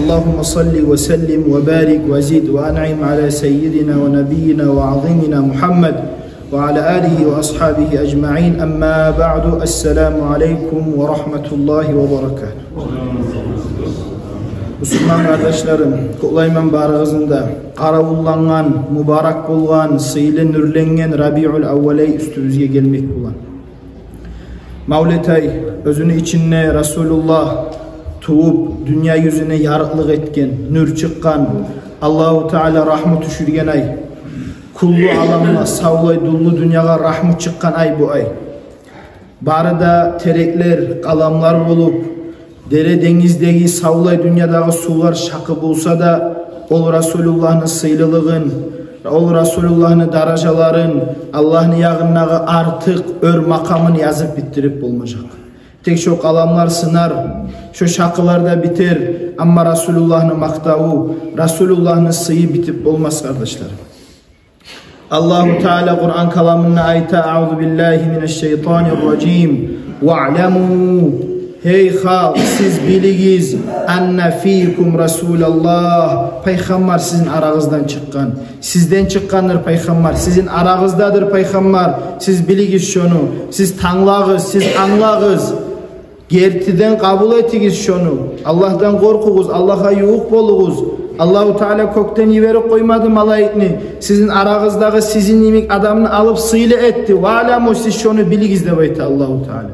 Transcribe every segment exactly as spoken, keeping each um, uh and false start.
اللهم صل وسلم وبارك وزد وأنعم على سيدنا ونبينا وعظيمنا محمد وعلى آله وأصحابه أجمعين. أما بعد، السلام عليكم ورحمة الله وبركاته. Мусулман къардашларым, къутлайман барыгъызны да къаравуллангъан, мубарак болгъан, сыйлы, нюрленген Рабиул Аввал ай уьстюбюзге гелмек булан. Мавлет ай, оьзюню ичинде Расулуллагь тувуп, дюнья юзюне ярыкълыкъ этген, нюр чыкъгъан, Аллагьу Таала рагьму тюшюрген ай. Кюллю аламгъа, савлай, дюнлю дюньягъа рагьму чыкъгъан ай бу ай. Бары да тереклер, къаламлар болуп, дере-денгиздеги, савлай дюньядагъы сувлар шакъы болса да, ол Расулуллагьны сыйлылыгъын, ол Расулуллагьны даражаларын, Аллагьны ягъындагъы артыкъ оьр макъамын язып битдирип болмажакъ. Тек шо къаламлар сынар, шо шакъылар да битер, амма Расулуллагьны макътаву, Расулуллагьны сыйы битип болмас, къардашлар. Аллагьу Таала Къуран каламында айта: أعوذ بالله من الشيطان الرجيم. واعلموا, гьей халкъ, сиз билигиз, أن فيكم رسول الله, пайхаммар сизин арагъыздан чыкъгъан. Сизден чыкъгъандыр пайхаммар, сизин арагъыздадыр пайхаммар. Сиз билигиз шону, сиз танглагъыз, сиз англагъыз. Гертиден къабул этигиз шону. Аллагьдан къоркъугъуз, Аллагьгъа ювукъ болугъуз. Аллагьу Таала кёкден йиберип къоймады малайикни. Сизин арагъыздагъы сизин йимик адамны алып сыйлы этди. واعلموا, сиз шону билигиз деп айта Аллагьу Таала.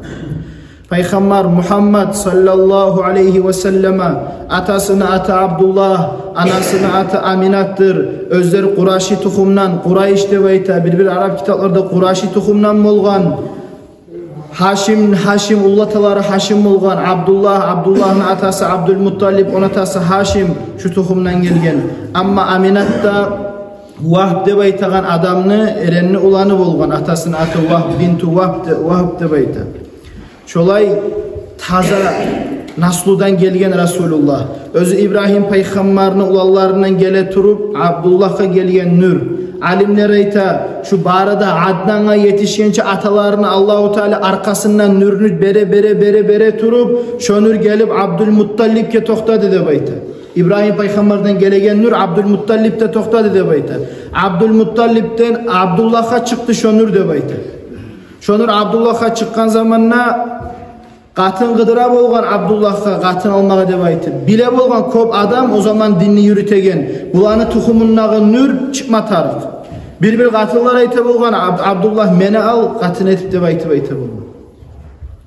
Пайхаммар Мугьаммад саллаллагьу алайгьи ва саллама, атасыны аты Абдуллагь, анасыны аты Аминатдыр. Оьзлер къураши тухумдан, Къурайш деп айта. Бир-бир арап китапларда къураши тухумдан болгъан. Гьашим, Гьашим, уллаталары Гьашим болгъан. Абдуллагь, Абдуллагьны атасы Абдулмутталип, ону атасы Гьашим, шу тухумдан гелген. Амма Аминат да Вагьб деп айтагъан адамны эренни уланы болгъан. Атасыны аты Вагьб, бинту Вагьб де-, Вагьб деп айта. Шолай таза наслудан гелген Расулуллагь. Оьзю Ибрагьим пайхаммарны уланларындан геле туруп, Абдуллагьгъа гелген нюр. Алимлер айта, шу бары да Аднангъа етишгенче аталарына Аллагьу Таала аркъасындан нюрню бере, бере, бере, бере туруп, шо нюр гелип Абдулмутталипге токътады деп айта. Ибрагьим пайхаммардан гелеген нюр Абдулмутталипде токътады деп айта. Абдулмутталипден Абдуллагьгъа чыкъды шо нюр деп айта. Шо нюр Абдуллагьгъа чыкъгъан заманда, къатын къыдыра болгъан Абдуллагьгъа къатын алмагъа деп айтып. Биле болгъан кёп адам о заман динни юрютеген, буланы тухумундагъы нюр чыкъма тарыкъ. Бир-бир къатынлар айта болгъан: «Аб-, Абдуллагь, мени ал къатын этип», — деп айтып айта болгъан.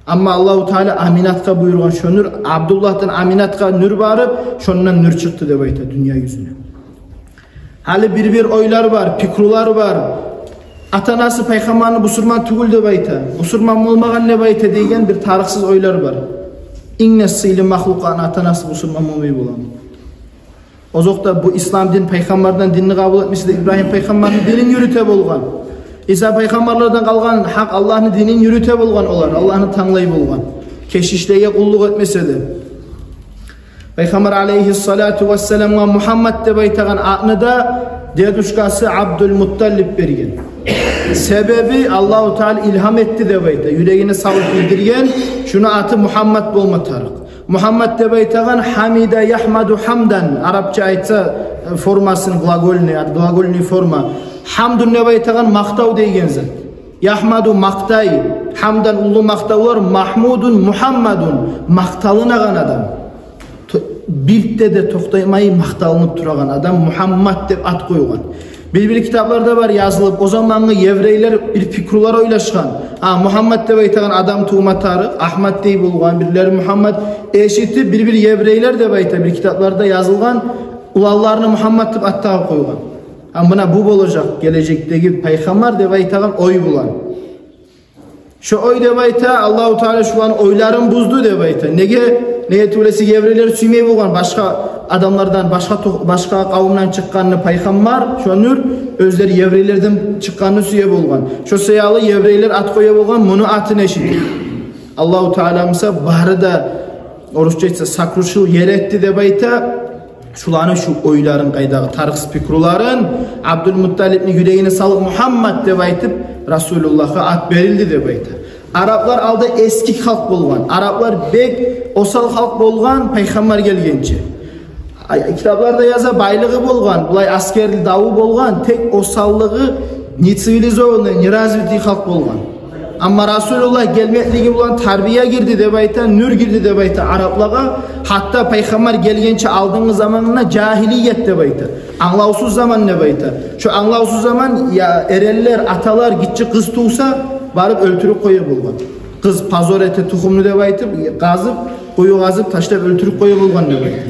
Амма Аллагьу Таала Аминатгъа буюргъан шо нюр, Абдуллагьдан Аминатгъа нюр барып, шондан нюр чыкъды деп айта дюнья юзюне. Гьали бир-бир ойлар бар, пикрулар бар. Ата-анасы пайхаммарны бусурман тюгюл деп айта, бусурман болмагъан деп айта деген бир тарыкъсыз ойлар бар. Инг де сыйлы махлукъатны ата-анасы бусурман болмай боламы? Озокъда, бу ислам дин, пайхаммардан динни къабул этмесе де, Ибрагьим пайхаммарны динин юрюте болгъан. Иса пайхаммарлардан къалгъан гьакъ Аллагьны динин юрюте болгъан олар, Аллагьны танглай болгъан. Кешишлеге къуллукъ этмесе де. Пайхаммар алайгьиссалату вассаламгъа Мугьаммад деп айтагъан атны да дедушкасы Абдулмутталип берген. Себеби Аллагьу Таала илгьам этди деп айта, юрегине салып билдирген, шуну аты Мугьаммад болма тарыкъ. Мугьаммад деп айтагъан хамида ягьмаду гьамдан, арапча айтса, э, формасын глагольный, глагольный форма. Гьамдун деп айтагъан макътав деген зат. Ягьмаду — макътай, гьамдан — уллу макътавлар, магьмудун — Мугьаммадун — макъталынагъан адам. Т-, бирт де токътамай макъталынып турагъан адам Мугьаммад деп ат къойгъан. Бир-бир китапларда бар язылып, о замангъы еврейлер бир пикрулар ойлашгъан. А, Мугьаммад деп айтагъан адам тувма тарыкъ, Агьмад дей болгъан, бирлери Мугьаммад. Эшитип, бир-бир еврейлер деп айта, бир китапларда язылгъан, уланларына Мугьаммад деп ат тагъып къойгъан. Гьа, муна бу болажакъ гележекдеги пайхаммар деп айтагъан ой булан. Шо ой деп айта, Аллагьу Таала шуланы ойларын бузду деп айта. Неге? Неге тюгюл эсе, еврейлер сюймей болгъан башгъа адамлардан, башгъа ту-, башгъа къавумдан чыкъгъанны пайхаммар, шо нюр, оьзлер еврейлерден чыкъгъанны сюе болгъан. Шо саялы еврейлер ат къоя болгъан муну атын эшитип. Аллагьу Таала буса бары да, орусча айтса, сокрушил, ер этди деп айта. Шуланы шу ойларын, къайдагъы тарыкъсыз пикруларын Абдулмутталипни юрегине салып, Мугьаммад деп айтып, Расулуллагьгъа ат берилди деп айта. Араплар алда эсги халкъ болгъан. Араплар бек осал халкъ болгъан пайхаммар гелгенче. Ай, китапларда яза, байлыгъы болгъан, булай аскерли даву болгъан, тек осаллыгъы, не цивилизованный, не развитый халкъ болгъан. Амма Расулуллагь гелмеклиги булан тарбия гирди деп айта, нюр гирди деп айта араплагъа. Гьатта пайхаммар гелгенче алдынгъы заманына жагьилият деп айта, англавсуз заман деп айта. Шо англавсуз заман, я эренлер, аталар гиччи къыз тувса, барып оьлтюрюп къоя болгъан. Къыз позор эте тухумну деп айтып, къазып, къую къазып ташлап оьлтюрюп къоя болгъан деп айта.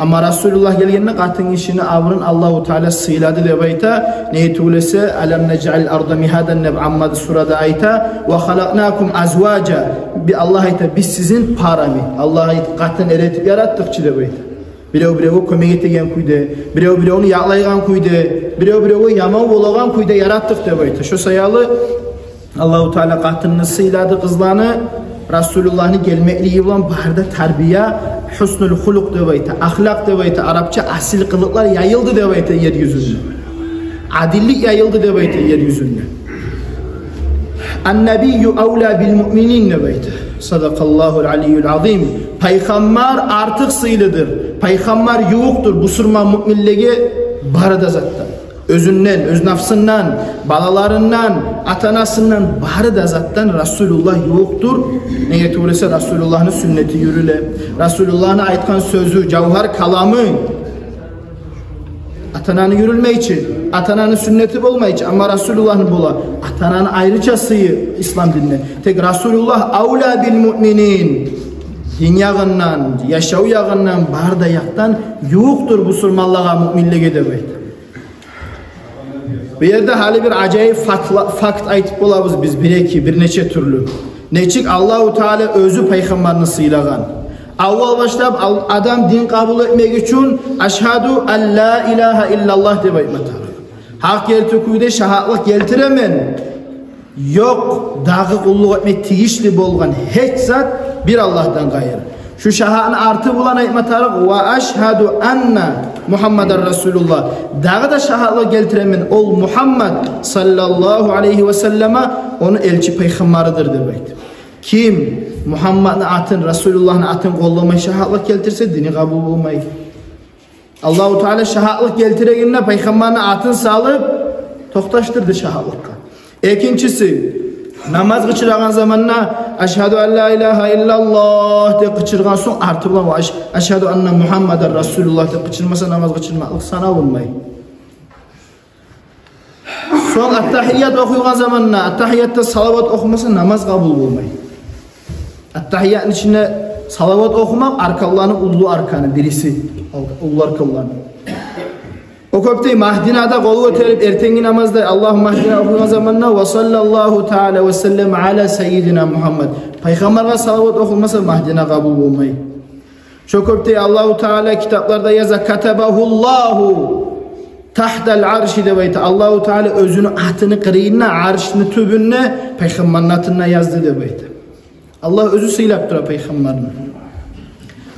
Амма Расулуллагь гелгенде къатын гишини абурун Аллагьу Таала сыйлады деп айта. Неге тюгюл эсе, «Алам нажъалил арда мигьадан» деп Аммады сурада айта, «Ва халакънакум азважа». Би-, Аллагь айта, биз сизин парами. Аллагь айта, къатын-эр этип яратдыкъ чы деп айта. Бирев-биревге кёмек этеген кюйде, бирев-биревню якълайгъан кюйде, бирев-биревге яман болагъан кюйде яратдыкъ деп айта. Шо саялы Аллагьу Таала къатынны сыйлады, къызланы, Расулуллагьны гелмеклиги булан бары да тарбия, хуснул хулукъ деп айта, ахлакъ деп айта, арапча асил къылыкълар яйылды деп айта ер юзюнде. Адиллик яйылды деп айта ер юзюнде. «Ан-набийю авла бил муъминин» деп айта. Садакъаллагьул алийюл азим. Пайхаммар артыкъ сыйлыдыр. Пайхаммар ювукъдур бусурман муъминлеге бары да затдан. Оьзюнден, оьз нафсындан, балаларындан, ата-анасындан, бары да затдан Расулуллагь ювукъдур. Неге тюгюл эсе, Расулуллагьны сюннети юрюле. Расулуллагьны айтгъан сёзю, жавгьар каламы ата-ананы юрюлмей чи, ата-ананы сюннети болмай чы, амма Расулуллагьны бола. Ата-ананы айрыча сыйы ислам динде. Тек Расулуллагь авла бил муъминин. Дин ягъындан, яшав ягъындан, бары да якъдан ювукъдур бусурманлагъа, муъминлеге деп айта. Бу ерде гьали бир ажайып факла-, факт айтып болабыз биз, бир-эки, бир нече тюрлю. Нечик Аллагьу Таала оьзю пайхаммарны сыйлагъан. Аввал башлап ал-, адам дин къабул этмек учун «Ашгьаду ан ла илагьа иллаллагь» деп айтма тарыкъ. Гьакъ герти кюйде шагьатлыкъ гелтиремен, ёкъ дагъы къуллукъ этме тийишли болгъан гьеч зат бир Аллагьдан къайры. Шу шагьатны арты булан айтма тарыкъ: «Ва ашгьаду анна Мугьаммадан Расулуллагь». Дагъы да шагьатлыкъ гелтиремен, ол Мугьаммад саллаллагьу алайгьи ва саллама ону элчи пайхаммарыдыр деп айтып. Ким Мугьаммадны атын, Расулуллагьны атын къолламай шагьатлыкъ гелтирсе, дини къабул болмай. Аллагьу Таала шагьатлыкъ гелтирегенде пайхаммарны атын салып токъташдырды шагьатлыкъгъа. Экинчиси, намаз къычырагъан заманда «Ашгьаду ан ла илагьа иллаллагь» деп къычыргъан сонг, арты булан «Ва аш-, ашгьаду анна Мугьаммадан Расулуллагь» деп къычырмаса, намаз къычырмакълыкъ саналынмай. Сонг аттагьият охуйгъан заманда, аттагьиятда салават охумаса, намаз къабул болмай. Аттагьиятны ичинде салават охумакъ арканланы уллу арканы бириси, уллу арканланы. О кёпде магьдинада къол гётерип, эртенги намазда «Аллагьумма агьдина» охуйгъан заманда «Ва саллаллагьу таала ва саллам ала саййидина Мугьаммад». Пайхаммаргъа салават охулмаса, магьдина къабул болмай. Шо кёпде Аллагьу Таала китапларда яза: «Катабагьуллагьу тахтал арши» деп айта. Аллагьу Таала оьзюню атыны къырыйында, аршны тюбюнде пайхаммарны атын да язды деп айта. Аллагь оьзю сыйлап тура пайхаммарны.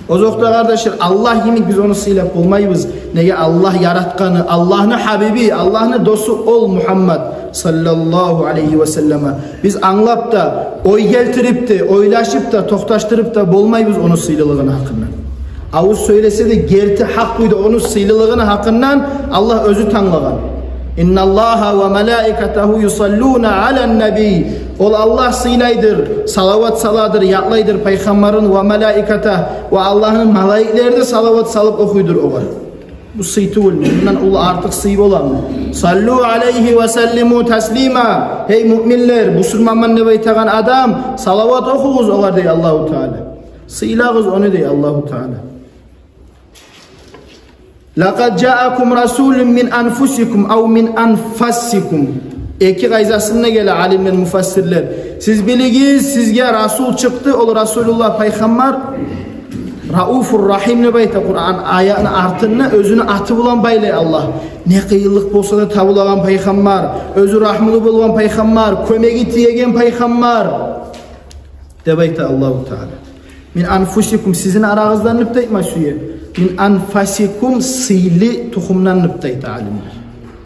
Озокъда, къардашлар, Аллагь йимик биз ону сыйлап болмайбыз. Неге? Аллагь яратгъаны, Аллагьны гьабиби, Аллагьны досу ол Мугьаммад саллаллагьу алайгьи ва саллама. Биз англап да, ой гелтирип де, ойлашып да, токъташдырып да болмайбыз ону сыйлылыгъыны гьакъындан. Авуз сёйлесе де, герти гьакъ кюйде ону сыйлылыгъыны гьакъындан Аллагь оьзю танглагъан. «Инналлагьа ва малаикатагьу юсаллуна алан набий». Ол Аллагь сыйлайдыр, салават саладыр, якълайдыр пайхаммарын, «ва малаикатагь», ва Аллагьны малайиклери де салават салып охуйдур огъар. Бу сый тюгюлмю? Мундан уллу артыкъ сый боламы? «Саллу алайгьи ва саллиму таслима». Гьей муъминлер, бусурманман деп айтагъан адам, салават охугъуз огъар, дей Аллагьу Таала. Сыйлагъыз ону, дей Аллагьу Таала. «Лакъад жаакум расулун мин анфусикум ав мин анфасикум». Эки къайдасында геле, алимлер, муфассирлер. Сиз билигиз, сизге расул чыкъды, ол Расулуллагь пайхаммар. «Рауфур рахим» деп айта Къуран аятны артында, оьзюню аты булан байлай Аллагь. Не къыйынлыкъ болса да табулагъан пайхаммар, оьзю рагьмулу болгъан пайхаммар, кёмеги тиеген пайхаммар деп айта Аллагьу Таала. «Мин анфусикум», сизин арагъыздан деп де айтма сюе. «Мин анфасикум», сыйлы тухумдан деп де айта алимлер.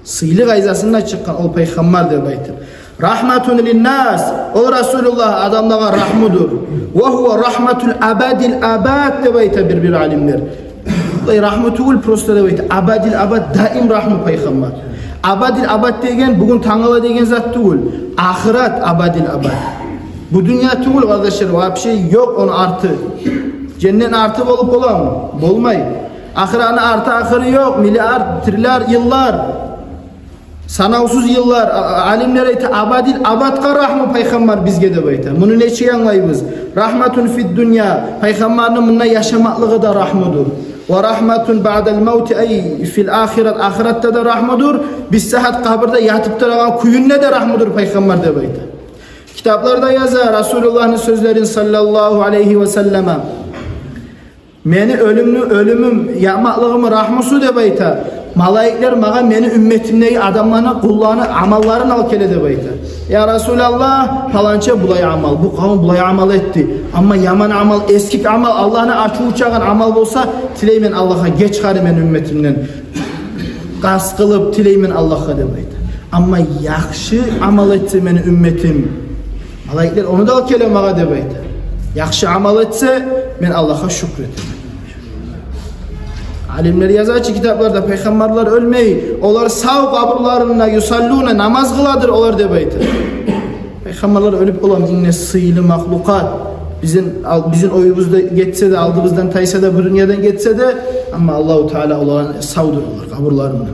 Сыйлы къайдасында чыкъгъан ол пайхаммар деп айта. «Рахматун линнас», ол Расулуллагь адамлагъа рагьмудур. «Ва гьува рахматул абадил абад» деп айта бир-бир алимлер. Рагьму тюгюл просто деп айта, абадил абад, даим рагьму пайхаммар. Абадил абад деген бугюн, тангала деген зат тюгюл. Ахырат абадил абад. Бу дюнья тюгюл, къардашлар, вообще ёкъ ону арты. Женнетни арты болуп боламы? Болмай. Ахыратны арты, ахыры ёкъ, миллиард, триллиард йыллар. Санавсуз йыллар. А-, а-, алимлер айта, абадил абадгъа рагьму пайхаммар бизге деп айта. Муну нечик англайбыз? Рагьматун фид дунья. Пайхаммарны мунда яшамакълыгъы да рагьмудур. Ва рагьматун баъдал мавти, ай фил ахират. Ахыратда да рагьмудур. Биссагьат къабурда ятып турагъан кююнде де рагьмудур пайхаммар деп айта. Китапларда яза Расулуллагьны сёзлерин, саллаллагьу алайгьи ва саллама. Мени оьлюмню, оьлюмюм, яматлыгъымны рагьмусу деп айта. Малайиклер магъа мени уьмметимдеги адамланы, къулланы амалларын алып геле деп айта. Я Расулаллагь, паланча булай амал, бу къавум булай амал этди. Амма яман амал, эсгик амал, Аллагьны ачуву чыгъагъан амал болса, тилеймен Аллагьгъа, геч гьали мени уьмметимден. Къаст къылып тилеймен Аллагьгъа деп айта. Амма яхшы амал этсе мени уьмметим, малайиклер ону да алып геле магъа деп айта. Яхшы амал этсе, мен Аллагьгъа шюкюр этемен. Алимлер яза чы китапларда, пайхаммарлар оьлмей, олар сав къабурларында, юсаллуна, намаз къыладыр олар деп айта. Пайхаммарлар оьлюп боламы? Инг де сыйлы махлукъат. Бизин ал-, бизин оюбузда гетсе де, алдыбыздан тайса да, бу дюньядан гетсе де, амма Аллагьу Таала оланы савдур олар къабурларында.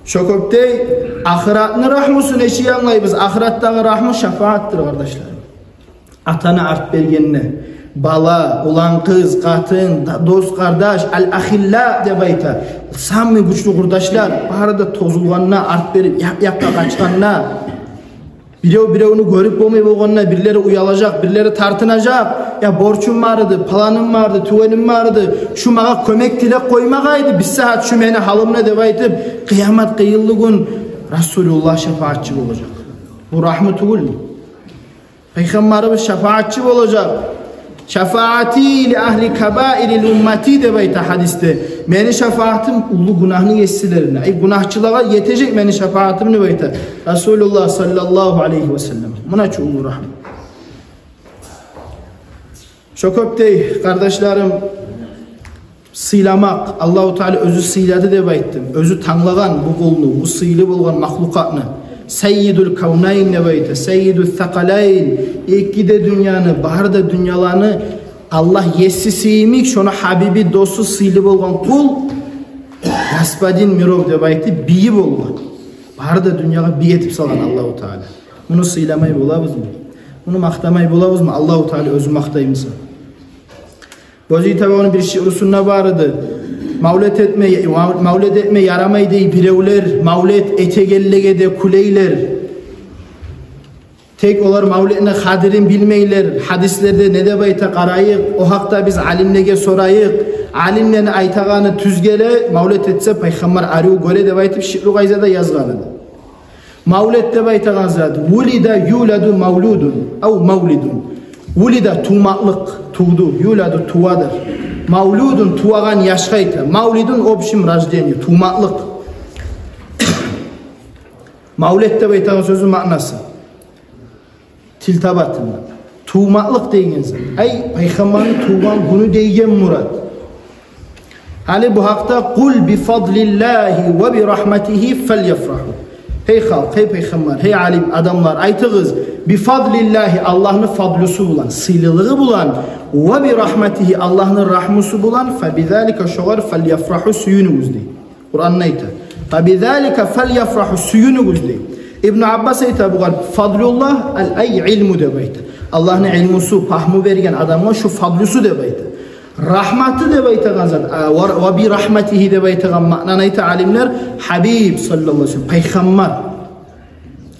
Шо кюйде ахыратны рагьмусун нечик англайбыз? Ахыратдагъы рагьму шафаатдыр, къардашлар. Ата-ана арт бергенде, бала, улан-къыз, къатын, да-, дос-къардаш, ал-ахилла деп айта. Самый гючлю къурдашлар, бары да тозулгъанда, арт берип, якъ-якъгъа къачгъанда, бирев биревню гёрюп болмай болгъанда, бирлери уялажакъ, бирлери тартынажакъ. Я борчум бар эди, паланым бар эди, тюгеним бар эди, шу магъа кёмек тилеп къоймагъай эди, бир сагьат шу мени гьалымны деп айтып, къыямат къыйынлы гюн Расулуллагь шафаатчы болажакъ. Бу рагьму тюгюлмю? Пайхаммарыбыз шафаатчы болажакъ. «Шафаати ли агьли кабаири уммати», — деп айта гьадисде. Мени шафаатым уллу гюнагьны есилерине, ай, гюнагьчылагъа етежек мени шафаатым деп айта Расулуллагь саллаллагьу алайгьи ва саллам. Муна чу уллу рагьму. Шо кюйде, къардашларым, сыйламакъ, Аллагьу Таала оьзю сыйлады деп айтдым. Оьзю танглагъан бу къулну, бу сыйлы болгъан махлукъатны. Саййидул кавнайн деп айта, саййидул сакъалайн. Эки де дюньяны, бары да дюньяланы Аллагь есиси йимик, шону гьабиби, досу, сыйлы болгъан къул, господин миров деп айтып, бийи болгъан. Бары да дюньягъа бий этип салгъан Аллагьу Таала. Муну сыйламай болабызмы? Муну макътамай болабызмы? Аллагьу Таала оьзю макътаймыса? Боз Итабаны бир шиърусунда бар эди. Мавлет этме, мав-, мавлет этме ярамай дей биревлер, мавлет этегенлеге де кюлейлер. Тек олар мавлетни къадирин билмейлер. Гьадислерде не деп айта, къарайыкъ, о гьакъда биз алимлеге сорайыкъ. Алимлени айтагъаны тюз геле, мавлет этсе пайхаммар арив гёре деп айтып, шиъру къайдада язгъан эди. Мавлет деп айтагъан зат: вулида юладу мавлудун, ав мавлидун. Вулида — тувмакълыкъ, тувду, юладу — тувадыр. Мавлудун — тувагъан яшгъа айта. Мавлидун — общем рождение, тувмакълыкъ. Мавлет деп айтагъан сёзню маънасы тил табатында тувмакълыкъ деген зат. Ай, пайхаммарны тувгъан гюню деген мурат. Гьали бу гьакъда: «Къул би фадлиллагьи ва би рагьматигьи фальяфрагьу». Гьей халкъ, гьей пайхаммар, гьей алим адамлар, айтыгъыз: «Би фадлиллагьи» — Аллагьны фадлусу булан, сыйлылыгъы булан, «ва би рагьматигьи» — Аллагьны рагьмусу булан, «фабизалика» — шогъар, «фальяфрагьу» — сююнюгюз дей. Къуранда айта: «Фабизалика фальяфрагьу» — сююнюгюз дей. Ибну Аббас айта бугъар: «Фадлуллагь ал-, ай, илму» деп айта. Аллагьны илмусу, пагьму берген адамгъа шу фадлусу деп айта. Рагьматы деп айтагъан зат, а, ва, «ва би рагьматигьи» деп айтагъан маънаны айта алимлер, Гьабиб саллаллагьу алайгьи ва саллам, пайхаммар.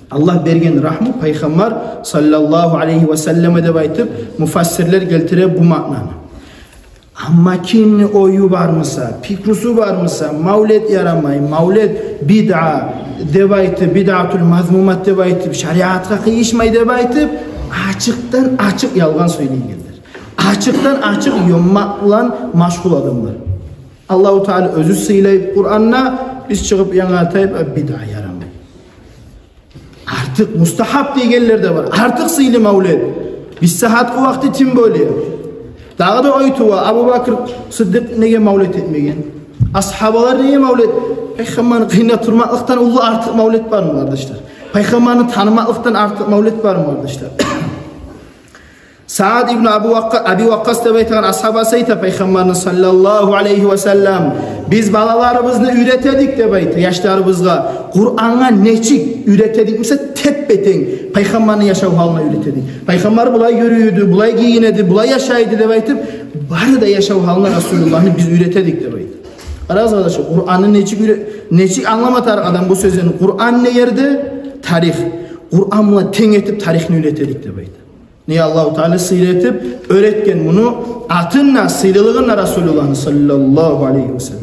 Аллагь берген рагьму пайхаммар саллаллагьу алайгьи ва саллама деп айтып, муфассирлер гелтире бу маънаны. Амма кимни ою бармыса, пикрусу бармыса, мавлет ярамай, мавлет бидъа деп айтып, бидъатул мазмумат деп айтып, шариатгъа къыйышмай деп айтып, ачыкъдан ачыкъ ялгъан сёйлейгенлер. Ачыкъдан ачыкъ ёммакъ булан машгъул адамлар. Аллагьу Таала оьзю сыйлай Къуранда, биз чыгъып янгы айтайыкъ, бидъа, ярамай. Артыкъ мустагьаб дейгенлер де бар. Артыкъ сыйлы мавлет. Биссагьатгъы вакъти тем более. Дагъы да ой тува: Абубакр Сыддыкъ неге мавлет этмеген? Асгьабалар неге мавлет? Пайхаммарны къыйнында турмакълыкъдан уллу, артыкъ мавлет бармы, къардашлар? Пайхаммарны танымакълыкъдан артыкъ мавлет бармы, къардашлар? Саад ибн Абу Вакъкъа-, Аби Вакъкъас деп айтагъан асгьабасы айта, Пайхаммарны саллаллагьу алайгьи ва саллам: «Биз балаларыбызны уьйрете эдик, — деп айта, — яшларыбызгъа Къурангъа нечик уьйрете эдик буса, теппе-тенг Пайхаммарны яшав гьалына уьйрете эдик. Пайхаммар булай юрюй эди, булай гийине эди, булай яшай эди», — деп айтып, бары да яшав гьалына Расулуллагьны биз уьйрете эдик деп айта. Къарагъыз, къардашлар, Къуранны нечик уьйре-, нечик англама тарыкъ адам бу сёзлени. Къуран не ерде? Тарих. Къуран булан тенг этип тарихни уьйрете эдик деп айта. Неге? Аллагьу Таала сыйлы этип оьр этген муну, атын да, сыйлылыгъын да Расулуллагьны саллаллагьу алайгьи ва саллам.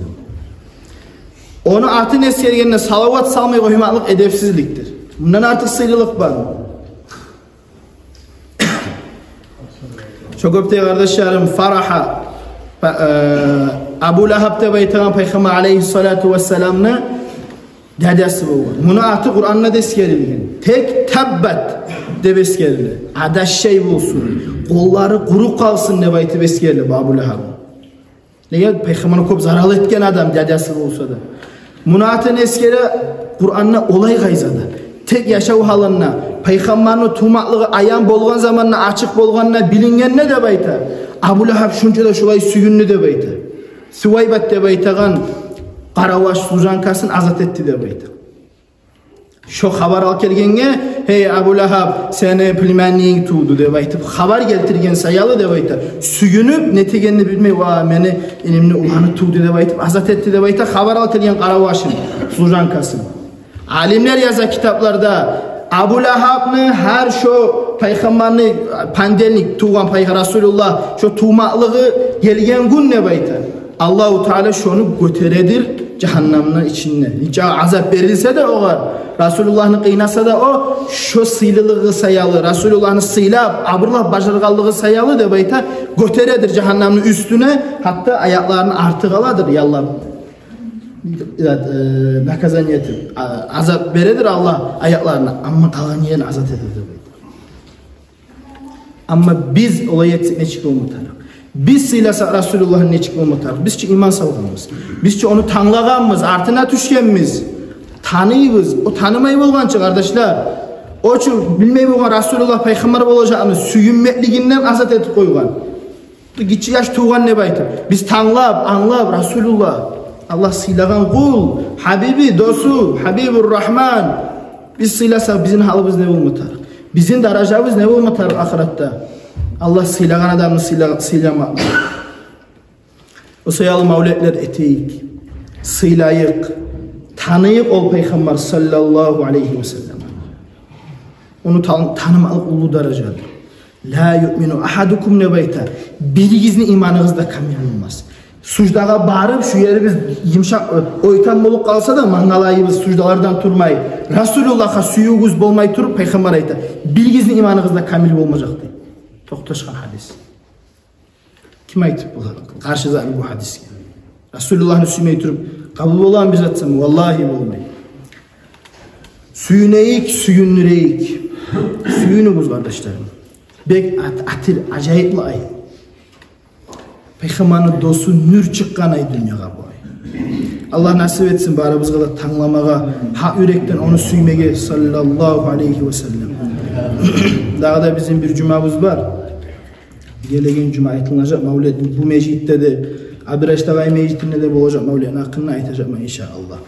Ону атын эсгергенде салават салмай къоймакълыкъ эдепсизликдир. Мундан артыкъ сыйлылыкъ бармы? Шо кюйде, къардашларым, фарагьа, па-, э, Абу Лагьаб деп айтагъан Пайхаммар алайгьиссалату вассаламны дядясы болгъан. Муну аты Къуранда да эсгерилген. Тек «таббат» деп эсгериле. Адашгъан болсун, къоллары къуру къалсын деп айтып эсгериле бу Абу Лагьаб. Неге? Пайхаммаргъа кёп зарал этген адам, дядясы болса да. Муну атын эсгере Къуранда олай къайдада. Тек яшав гьалында, Пайхаммарны тувмакълыгъы аян болгъан заманда, ачыкъ болгъанда, билингенде деп айта, Абу Лагьаб шунча да шолай сююндю деп айта. Сувайбат деп айтагъан къараваш, служанкасын азат этди деп айта. Шо хабар алып гелгенге: «Гьей, Абу Лагьаб, сени племяннигинг тувду», — деп айтып, хабар гелтирген саялы деп айта. Сююнюп, не этегенни билмей: «Ва, мени инимни уланы тувду», — деп айтып, азат этди деп айта хабар алып гелген къаравашын, служанкасын. Алимлер яза китапларда, Абу Лагьабны гьар шо Пайхаммарны понедельник тувгъан пай-, Расулуллагь шо тувмакълыгъы гелген гюн деп айта, Аллагьу Таала шону гётередир жагьаннамны ичинде. Нече азап берилсе де огъар, Расулуллагьны къыйнаса да о, шо сыйлылыгъы саялы, Расулуллагьны сыйлап, абурлап бажаргъанлыгъы саялы деп айта, гётередир жагьаннамны уьстюне, гьатта аякъларын артыкъ аладыр яллап. Э, наказание этип, а-, азап бередир Аллагь аякъларына, амма къалгъан ерин азат этедир деп айта. Амма биз олай этсек, нечик болма тарыкъ? Биз сыйласакъ Расулуллагьны, нечик болма тарыкъ? Биз чи иман салгъанбыз. Биз чи ону танглагъанбыз, артына тюшгенбиз. Таныйбыз. О танымай болгъан чы, къардашлар. О чу билмей болгъан Расулуллагь Пайхаммар болажагъын, сююнмеклигинден азат этип къойгъан. Гиччи яш тувгъан деп айтып. Биз танглап, англап, Расулуллагь, Аллагь сыйлагъан къул, Гьабиби, досу, Гьабибур Рагьман. Биз сыйласакъ, бизин гьалыбыз не болма тарыкъ? Бизин даражабыз не болма тарыкъ ахыратда? Аллагь сыйлагъан адамны сыйла-, сыйламакъ. О саялы мавлетлер этейик, сыйлайыкъ, таныйыкъ ол Пайхаммар саллаллагьу алайгьи ва саллам. Ону тан-, танымакълыкъ уллу даражадыр. «Ла юъмину агьадукум», — деп айта. Биригизни иманыгъыз да камил болмас. Суждагъа барып, шу ерибиз йымышакъ, ойтан болуп къалса да, мангалайыбыз суждалардан турмай, Расулуллагьгъа сюювюбюз болмай туруп, Пайхаммар айта, биригизни иманыгъыз да камил болмажакъ, дей. Токъташгъан гьадис. Ким айтып бола къаршы затны бу гьадисге? Расулуллагьны сюймей туруп, къабул боламы бир зат сама? Валлагьи, болмай. Сююнейик, сююндюрейик. Сююнюгюз, къардашларым. Бек ат-, атир, ажайыплы ай. Пайхаммарны досу нюр чыкъгъан ай дюньягъа бу ай. Аллагь насип этсин барыбызгъа да тангламагъа, гьакъ юрекден ону сюймеге, саллаллагьу алайгьи ва саллам. Дагъы да бизин бир жумабыз бар. Гелеген жума айтылынажакъ мавлет бу межитде де, Абирашдагъай межитинде де болажакъ мавлетни гьакъында айтажакъман, иншааллагь.